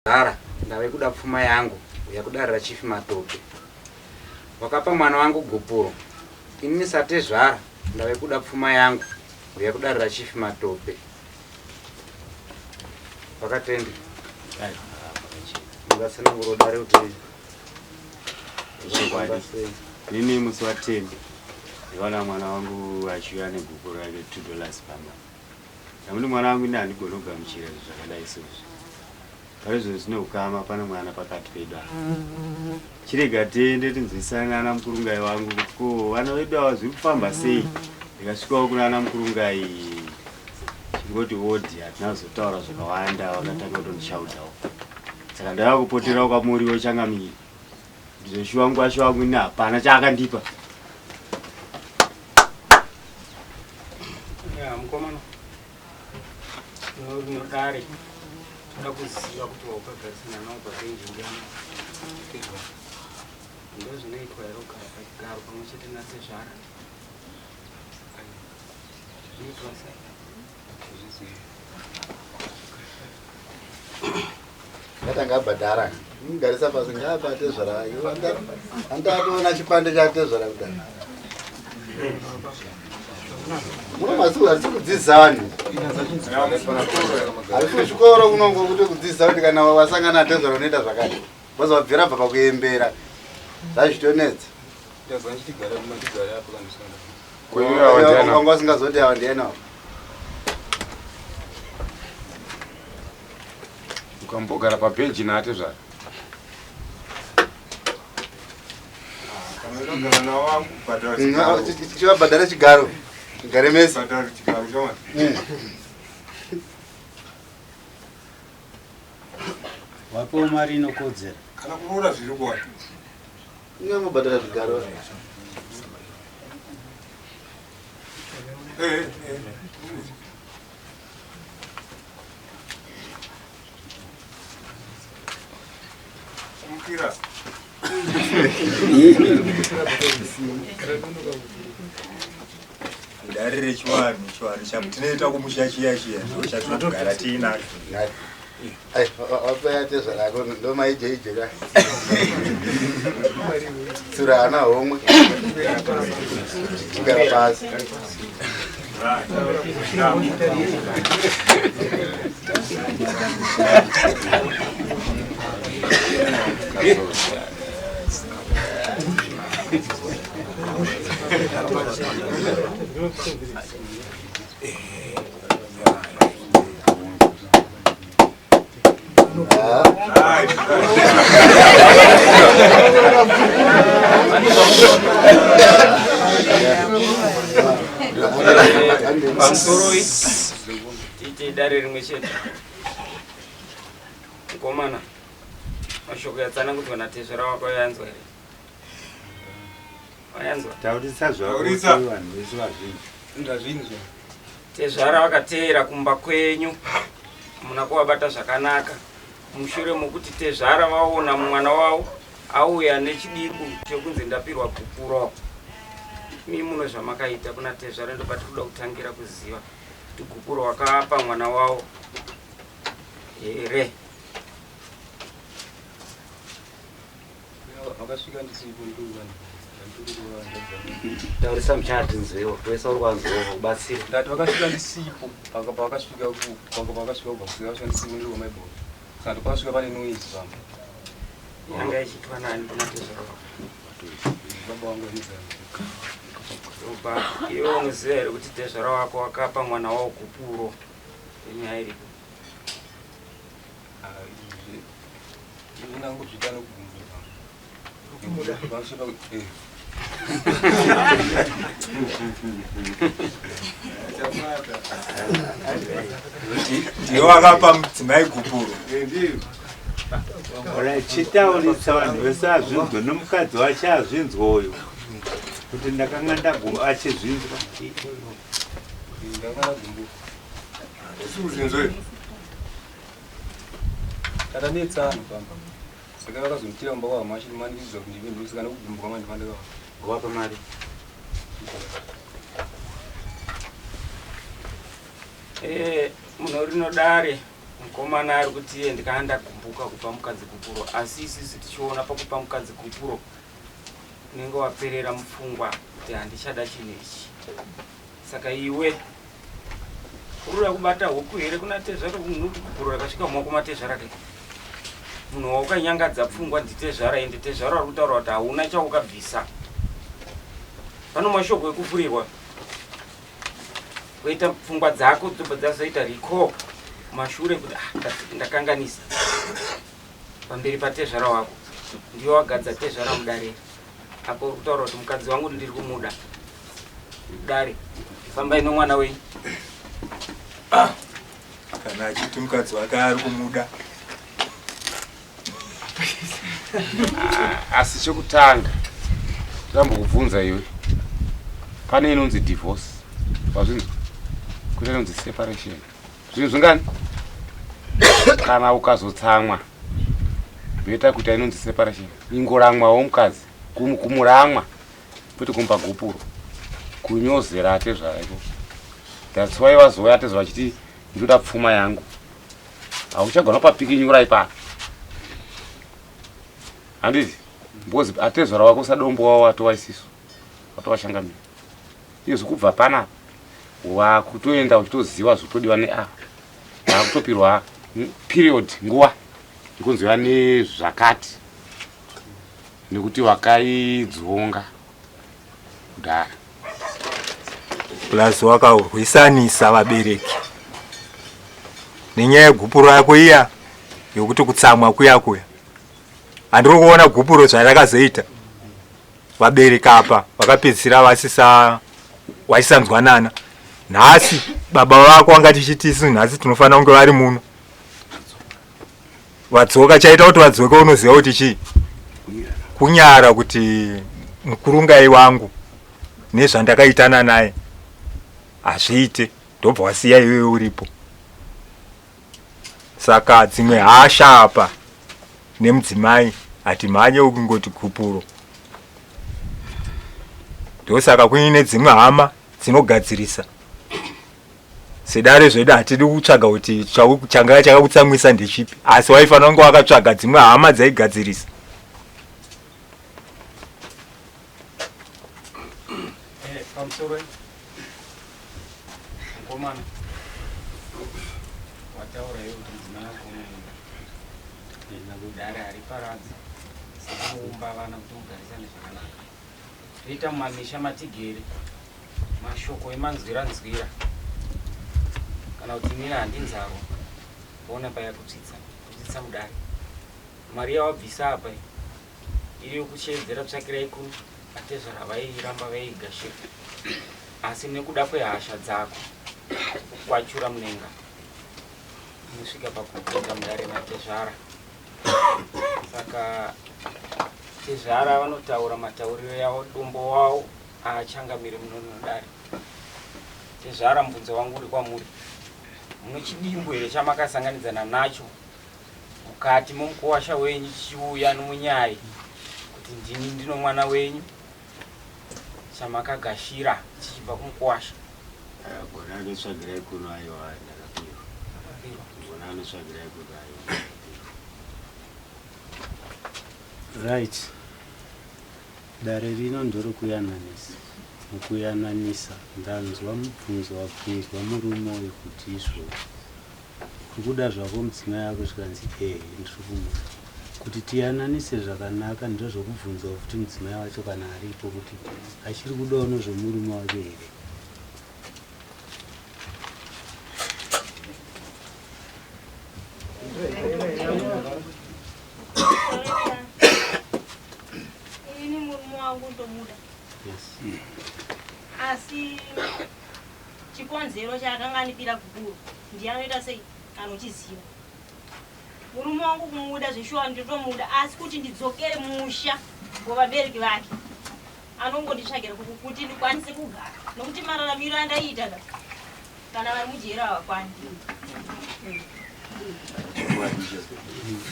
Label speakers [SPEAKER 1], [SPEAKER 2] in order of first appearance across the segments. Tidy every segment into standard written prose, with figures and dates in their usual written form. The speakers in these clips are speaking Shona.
[SPEAKER 1] Dhara ndave kuda pfuma yangu huya kudare raChief Matope. Wakapa mwana wangu gupuro. Inini satezvara ndave kuda pfuma yangu huya kudare raChief Matope. Vakatende. Mungatsanangura dare kuti
[SPEAKER 2] Chokwadi. Ini musi wa 10 ndikaona mwana wangu achiuya negupuro rake 2 dollars pamba. Ndamuti mwana wangu ini handigoni kugamuchira zvinhu zvakadai sozvi. Pari zvino zvine ukama pane mwana pakati pedu apa. Chirega tiende tinzwisane nana mukurungai wangu kuti ko vana vedu ava zviri kufamba sei. Ndikasvikawo kuna ana mukurungai chingoti odi hatina kuzotaura zvakawanda vakatanga kutondishaudhawo. Saka ndava kupoterawo kwamuriwo changamire. Ndizoshuwa ngwasha wangu ini hapana chaakandipa.
[SPEAKER 3] Ya, mukomana dare toda kuziva kuti waukagarisana nawo pabenji ndiani tezvara ndozvinoitwa here kugara pachigaro pamwe chete natezvara zvinoitwa sei zvizivi
[SPEAKER 4] Ngatanga abhadhara. Mugarisa pasi ngaabate zvara vake. Andatoona chipande chatezvara kudai. Muno masiku harisi kudzidzisa vanhu. Harisi kuchikoro kunongo kuti kudzidzisa kuti kana wasangana natezvara unoita zvakati. Because wabvira bva pakuembera. Zvazvitonetsa. Wanga usingazoti awa ndiena.
[SPEAKER 5] Ukambogara pabhenji naatezvara.
[SPEAKER 4] Chivabhadhara chigaro. Gare mese.
[SPEAKER 2] Wapiwa mari inokodzera.
[SPEAKER 5] Kana kuroora zviri kuwa.
[SPEAKER 4] Ingamubhadhara zvigaro.
[SPEAKER 5] Eh, eh. Mukira.
[SPEAKER 6] Dare rechivanhu chivanhu chatinoita kumusha chiya chiya ndochatinogara tiinacho.
[SPEAKER 4] Wapaya tezvarako ndomaije ije ka. Tsura hana homwe. Chigara pasi.
[SPEAKER 3] Pamusoroi tiite dare rimwe chete mukomana mashoko yatsanangudzwa natezvara wako yanzwa here wayanzwa
[SPEAKER 2] Taurisa zvako
[SPEAKER 5] Taurisa.
[SPEAKER 2] vanhu vese vazvinzwa.
[SPEAKER 3] Ndazvinzwa. Tezvara vakateera kumba kwenyu muna kuvabata zvakanaka mushure mokuti tezvara vaona mwana wavo auya nechidiku chekunzi ndapirwa gupuro. Imi muno zvamakaita kuna tezvara ndopatiri kuda kutangira kuziva kuti gupuro wakapa mwana wavo here.
[SPEAKER 7] Vakasvika ndisipo ndikuwana.
[SPEAKER 1] Taurisa muchana tinzwewo, wese uri kwanzwewo kubatsira.
[SPEAKER 7] Ndati vakasvika ndisipo, pavakasvika pavakasvika kubva kusvika vakasvika ndisipo ndiri kwamaibhora. Saka ndopakasvika pane noise pamba.
[SPEAKER 3] Yanga ichiitwa nani kuna tezvara wako?
[SPEAKER 7] Baba wangu vanizana.
[SPEAKER 3] Baba, iwe unoziva here kuti tezvara wako wakapa mwana wavo gupuro? Inyaya iripo.
[SPEAKER 7] Ndangozviita nokugumbuka.
[SPEAKER 6] Ndiye wakapa mudzimai gupuro.
[SPEAKER 2] Chitaurisa vanhu vese azvinzwe nomukadzi wacho azvinzwa uyu kuti ndakanga ndagumba achizvinzwa.
[SPEAKER 7] Ndakanga ndagumbuka.
[SPEAKER 5] Usikuzvinzwa here?
[SPEAKER 7] Tatanetsana pamba. Saka vakazonditira mumba kwavo machimanikidzwa kuti ndive ndosika nekugumbuka manje pandakawa.
[SPEAKER 1] Wapa mari.
[SPEAKER 3] Eh, munhu rino dare Mukomana ari kuti iye ndikanga ndagumbuka kupa mukadzi gupuro, asi isusu tichiona pakupa mukadzi gupuro unenge waperera mupfungwa kuti handichada chinhu ichi. Saka iwe uri kuda kubata huku here kuna tezvara? Kuti gupuro rakasvika mumaoko matezvara ke munhu waukanyangadza pfungwa nditezvara, ende tezvara vari kutaura kuti hauna chaukabvisa. Pano mashoko ekufurirwa kuita pfungwa dzako dzobva dzazoita recall mashure kuti ah, ndakanganisa pamberi patezvara wako. Ndiwe wagadza tezvara mudare apo uri kutaura kuti mukadzi wangu ndiri kumuda. Dare, fambai nomwana wenyu.
[SPEAKER 6] Kana achiti mukadzi wake ari kumuda.
[SPEAKER 5] Asi chekutanga ndambokubvunza iwe, pane inonzi divorce, wazvinzwa? Kune inonzi separation. Zvinhu zvingani? Kana ukazotsamwa better kuita inonzi separation. Ingoramwawo mukadzi, kumuramwa kwete kumupa gupuro, kunyozera atezvara iko. That's why vazouya atezvara vachiti ndoda pfuma yangu. Hauchagona papikinyura ipapo, handiti? Because atezvara wako sadombo wavo watova isisu, watova shangamira. Izvi kubva panapa wakutoenda uchitoziva zvotodiwa neava, wakutopirwa period, nguva ikunziva nezvakati, nekuti wakaidzonga kudhara.
[SPEAKER 6] Plus wakarwisanisa vabereki nenyaya yegupuro yako iya yokuti kutsamwa kuya kuya. Handiri kuona gupuro zvarakazoita vabereki apa, vakapedzisira vasisa vachisanzwanana. Nhasi baba vako vanga tichiti isu nhasi tinofanira kunge vari muno, vadzoka. Chaita kuti vadzoke unoziva kuti chii? Kunyara kuti mukurungai wangu nezvandakaitana naye hazviite, ndobva wasiya iwewe uripo. Saka dzimwe hasha apa nemudzimai hatimhanye kungoti gupuro. Ndosaka kuine dzimwe hama dzinogadzirisa. Sedare zvedu hatidi kutsvaga kuti changa chakakutsamwisa ndechipi, asi waifanira kunge wakatsvaga dzimwe hama dzaigadzirisa.
[SPEAKER 3] Pamusoro, mukomana, wataura iwe kuti mudzimai wako unomuda. Dare hariparadzi, sekuumba vana kuti mugarisane zvakanaka. Toita mumamisha matigere mashoko emanzwira nzwira kana kuti inini handinzarwa ona paya kutsitsa kutsitsa mudare. Mari yawabvisa apa iri yokushevedzera tsvakirai kuno, atezvara vairamba vaigashira, asi nekuda kwehasha dzako kukwachura munenga unosvika pakupinda mudare matezvara. Saka tezvara vanotaura matauriro yavo, dombo wavo aachangamire munonodare. Tezvara, mubvunzo wangu uri kwamuri: munochidimbu here chamakasanganidzana nacho mukati momukuwasha wenyu chichiuya nomunyai kuti ndini ndino mwana wenyu, chamakagashira chichibva kumukuwasha?
[SPEAKER 2] Gona anotsvagirai kuno, aiwa, ndakapirwa. Gona anotsvagirai kuno, aiwa, ndakapirwa.
[SPEAKER 8] Right, dare rino ndorokuyananisa. Mukuyananisa ndanzwa mubvunzo wabvunzwa murume uyu kuti izvo uri kuda zvako mudzimai wako, zvikanzi ehe, ndiri kumuda. Kuti tiyananise zvakanaka ndozvokubvunzawo futi mudzimai wacho kana aripo kuti achiri kudawo nezvomurume wake here.
[SPEAKER 9] Ini murume wangu ndomuda, asi chikonzero chaakanganipira gupuro ndiye anoita sei anochiziva. Murume wangu kumuda zveshuwa ndinotomuda, asi kuti ndidzokere musha wevabereki vake anongonditsvagira kuti ndikwanise kugara, nokuti mararamiro andaiita ka kana vari mujeri havakwani.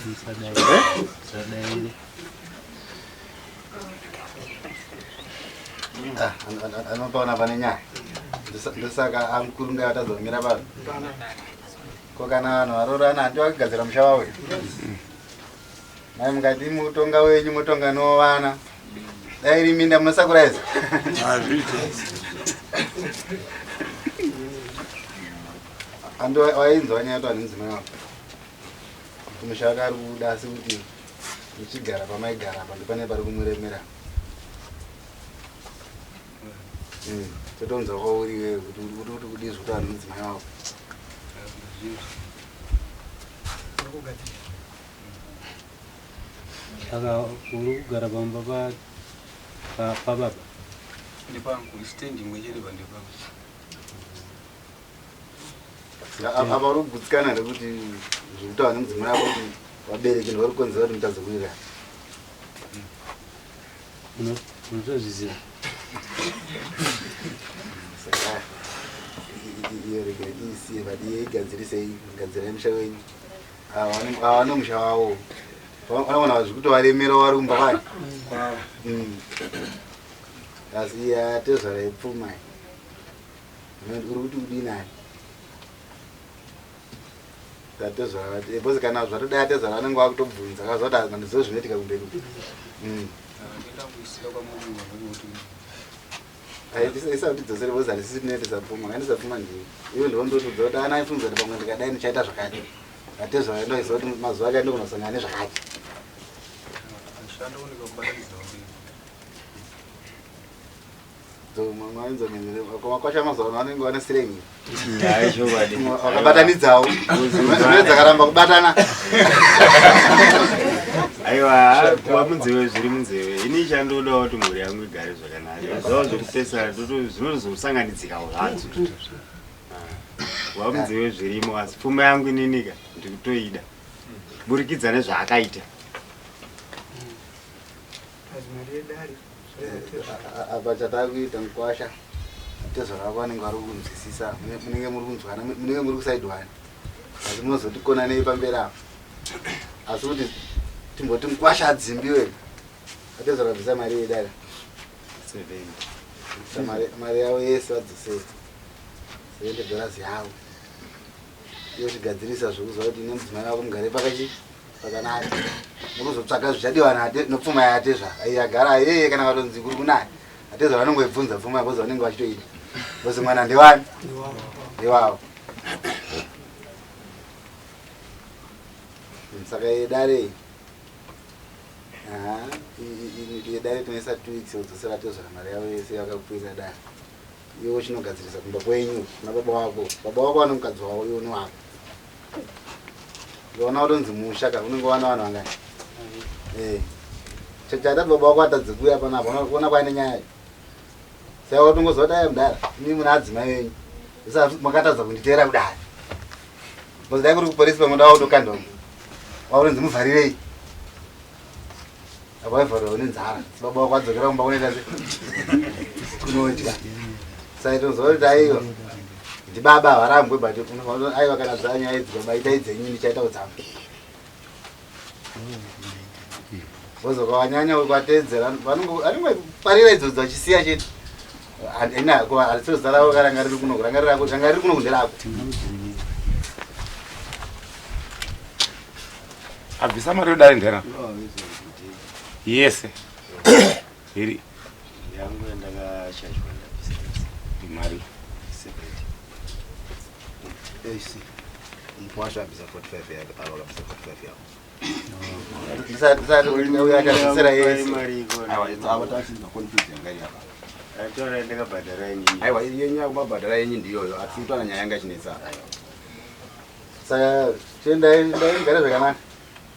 [SPEAKER 8] Musadai.
[SPEAKER 4] Ah, anopaona pane nyaya. Ndosaka amukurungai vatazomira pano. Ko kana vanhu varoorana handi vakagadzira musha wavo here? Mai mukati mutonga wenyu motonga novana. Dai iri minda munosakura izvi.
[SPEAKER 10] Hazviite.
[SPEAKER 4] Handi wainzwa nyaya yataura nemudzimai wako. Kuti musha wake ari kuuda asi kuti muchigara pamaigara apa ndopane pari kumuremera. Totonzwa kwauri iwewe kuti uri kuti kuti kudii zvekutaura nemudzimai wako.
[SPEAKER 8] Saka uri kugara pamba pa pa- pababa?
[SPEAKER 7] Ndepangu, istand imwe chete pandepangu.
[SPEAKER 4] Apa uri kugutsikana here kuti zvekutaura nemudzimai wako kuti vabereki ndivari kukonzera kuti mutadze kuwirirana?
[SPEAKER 8] Unotozviziva.
[SPEAKER 4] Saka iyo regai tiisiye but iye igadzirisei gadzirai musha wenyu. Ava vane musha wavo. Vanoona zvikutovaremera vari kumba kwani. Asi iye atezvara ipfuma iyi. Uri kuti kudii naye? Tatezvara vati because kana zvatodai atezvara vanenge vakutobvunza kaziva kuti handizive zvinoitika kumberi uku. Isatidzosere because handisisi tinoendesa pfuma kaendesa pfuma ndini iwe ndivondotudza kuti ana aifunza kuti pamwe ndikadai ndichaita zvakati atezvara ndoiziva kuti mazuva ake andokunosangana nezvakati. Makwasha mazuva ano vanenge vane slang.
[SPEAKER 2] Hayi, chokwadi.
[SPEAKER 4] Vakabatanidzawo. Dzimwe dzakaramba kubatana.
[SPEAKER 2] Aiwa, kuva munzeve zviri munzeve. Ini chandodawo kuti mhuri yangu igare zvakanaka. Zvavo zvekupesana zvinozosanganidzikawo zvadzo. Kuva munzeve zvirimo asi pfuma yangu ininika ndikutoida. Kuburikidza nezvaakaita.
[SPEAKER 4] Apa chatakuita mukwasha tezvara vako vanenge vari kunzwisisa munenge muri kunzwana munenge muri kusaidi wani asi munozotikona nei pamberi apa asi kuti timboti mukwasha adzimbiwe atezvara bvisa mari yedare mari yavo yese vadzosei 70 dollars yavo iyo chigadzirisa zvekuziva kuti nemudzimai wako mugare pakachi pakanaka nokuzotsvaga zvichadiwa nate nopfuma yatezvara iye agara yeye kana vatonzi kuri kunaya atezvara vanongoibvunza pfuma yavo vanenge vachitoida because mwana ndewani ndewavo saka yedare yedare tinoisa 2 weeks yodzosera tezvara mari yavo yese yakakwira dare iwe chinogadzirisa kumba kwenyu kuna baba wako baba wako vane mukadzi wavo iwe newako Ukaona watonzi musha ka unenge wana vanhu vangani? Eh. Chaita baba wako atadze kuuya panapa unoona kwaine nyaya. Saka watongoziva kuti aya mudhara imi muna adzimai venyu. Saka makatadza kunditeera kudai. Because dai kuri kupolisi pamwe ndawa kutokandwa. Wakutonzi muvharirei. Apa waivharirwa une nzara. Baba wako adzokera kumba kunoita se kunodya. Saka tonzwa kuti aiwa ndibaba havarambwe but aiwa kana dzanyaya idzi baba itai dzenyu ndichaitawo dzangu. Vozokawanyanya ukateedzera vanongoparira idzodzo vachisiya chete. Handina zita ravo karanga riri kuno ranga riri rako ranga riri kuno kunderako.
[SPEAKER 5] Abvisa mari yodare ndera yese iri
[SPEAKER 2] yangu yandakachajwa ndabvisa
[SPEAKER 5] mari
[SPEAKER 2] 70
[SPEAKER 11] AC mkwasha abvisa 45 yake ava akabvisa 45 yavo
[SPEAKER 4] Ndisati uyo akabvisira yese.
[SPEAKER 11] Aiwa ava tachinzwa confuse yanga iri apa.
[SPEAKER 2] Atora ndakabhadhara inini.
[SPEAKER 11] Aiwa yenyu yakumabhadhara yenyu ndiyoyo asi kutaura nyaya yanga ichinetsa.
[SPEAKER 4] Saka chiendai ndai mugare zvakanaka.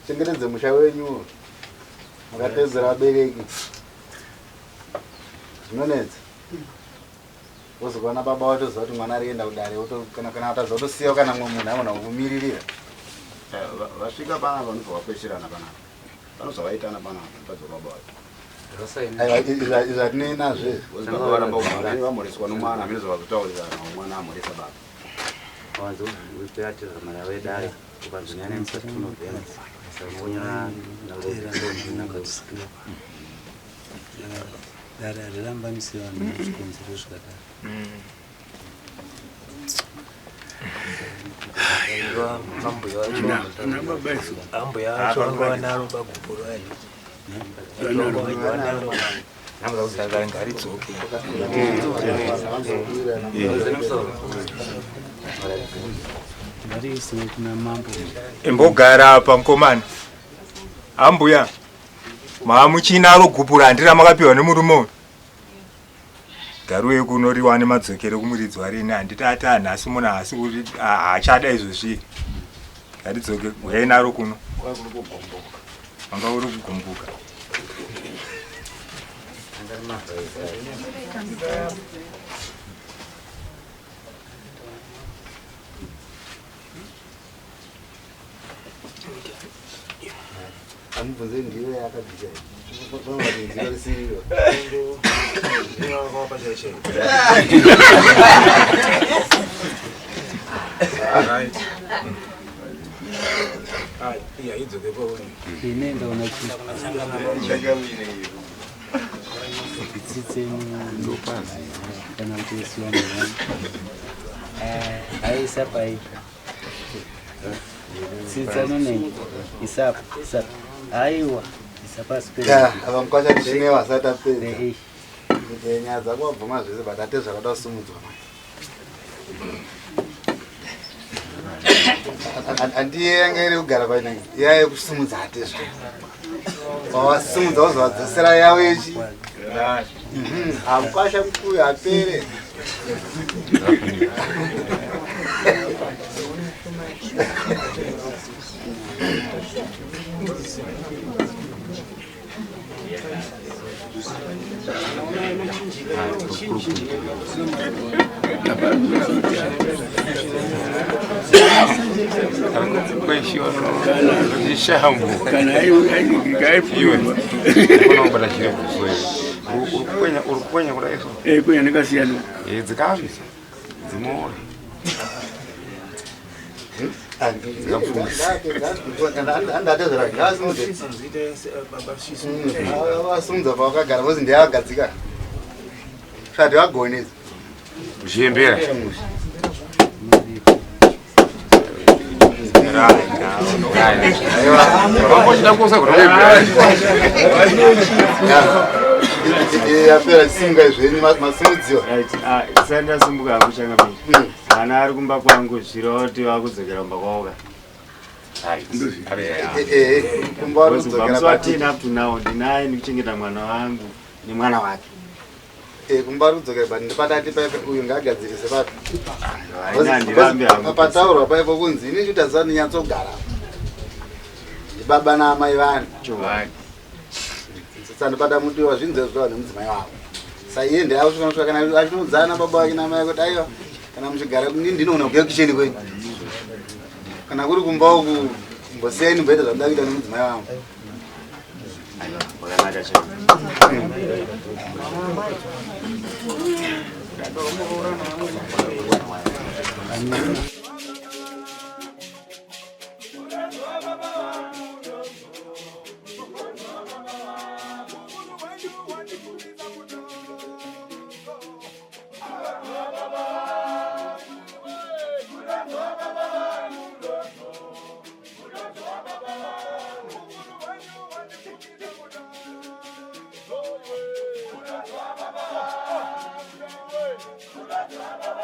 [SPEAKER 4] Chengetedze musha wenyu. Makatedzera vabereki. Zvinonetsa. Wozokuona baba watoziva kuti mwana ari kuenda kudare kana kana atadza kutosiya kana mumwe munhu agona kukumiririra.
[SPEAKER 11] Vasvika panapa vanobva vakwesherana panapa. Vanobva vaitana panapa mukadzi wababa vacho.
[SPEAKER 4] Aiwa izvi hatinei nazvo izvi.
[SPEAKER 11] Baba varamba kumhara vamhoreswa nomwana hameno zvavazotaurirana mwana amhoresa baba.
[SPEAKER 1] Wanzo upeatira mari yavo yedare ukanzonyanya nemusi wa 2 November unyora
[SPEAKER 8] Dare harirambanisi vanhu nezvikonzero zvakadaro.
[SPEAKER 10] Ambuya vacho ambuya vacho vanga vanaro bagupuro ayo vanaro saka ngaridzoke.
[SPEAKER 8] Ngariisiwe kuna mambo.
[SPEAKER 6] Imbogara apa mukomana. Ambuya maamuchinaro gupuro handira makapiwa nemurume uyu. Garuwe kuno riwane madzokere kumuridzi warini handiti ati hanhasi munhu haasi kuti haachada izvozvi. Ngaridzoke huyai naro kuno. Wanga uri kugumbuka.
[SPEAKER 4] Amubvunze ndiyo yaakabvisa ndiro risiriro.
[SPEAKER 8] Ine ndaona chitsitse kana kuti isiwa nevanhu aisa pai tsitsa nonei isapa isapa aiwa isa pasi pe
[SPEAKER 4] Ya, ava mukwasha tichinewa asati apedza. Kuti nyaya dzako wabvuma zvese but ate zvakada kusimudzwa manje. Handiye yanga iri kugara painenge iya yekusimudza ate zvayo. Wawasimudza wozovadzosera yavo yechi. Hamukwasha mukuyu hapere.
[SPEAKER 5] Unobata chirefu uri kukwenya kudai so.
[SPEAKER 12] Kwenya ndakasiyana.
[SPEAKER 5] Dzikavisa dzimore.
[SPEAKER 4] Vasimudza pavakagara vozi ndeyavagadzika sati vagone
[SPEAKER 5] Uchiembera.
[SPEAKER 4] Yapera chisunga zvenyu masimudziwa.
[SPEAKER 2] Isati ndasumbuka hangu changamire. Ana ari kumba kwangu zviro kuti vakudzokera kumba kwavo ka.
[SPEAKER 4] Kumba vari kudzokera
[SPEAKER 2] Musi wa
[SPEAKER 4] pati.
[SPEAKER 2] 10 up to now ndinaye ndikuchengeta mwana wangu nemwana wake.
[SPEAKER 4] Kumba vari kudzokera but ndipatati paipe uyu ngaagadzirise papi.
[SPEAKER 2] Haina, handirambi hangu.
[SPEAKER 4] Pataurwa paipo kunzi ini chitaziva ndinyatsogara ndibaba naamai vanhu sandibata mudiwa zvinhu zvezvo nemudzimai wavo saiye ndiakusvika kana achinodzana baba vake namai kuti aiwa kana muchigara ini ndinoona kuya kicheni kwenyu kana kuri kumba uku mbosiyai ndimboita zvamuda kuita nemudzimai wangu.
[SPEAKER 2] Wakanaka chaizvo.
[SPEAKER 13] Baba.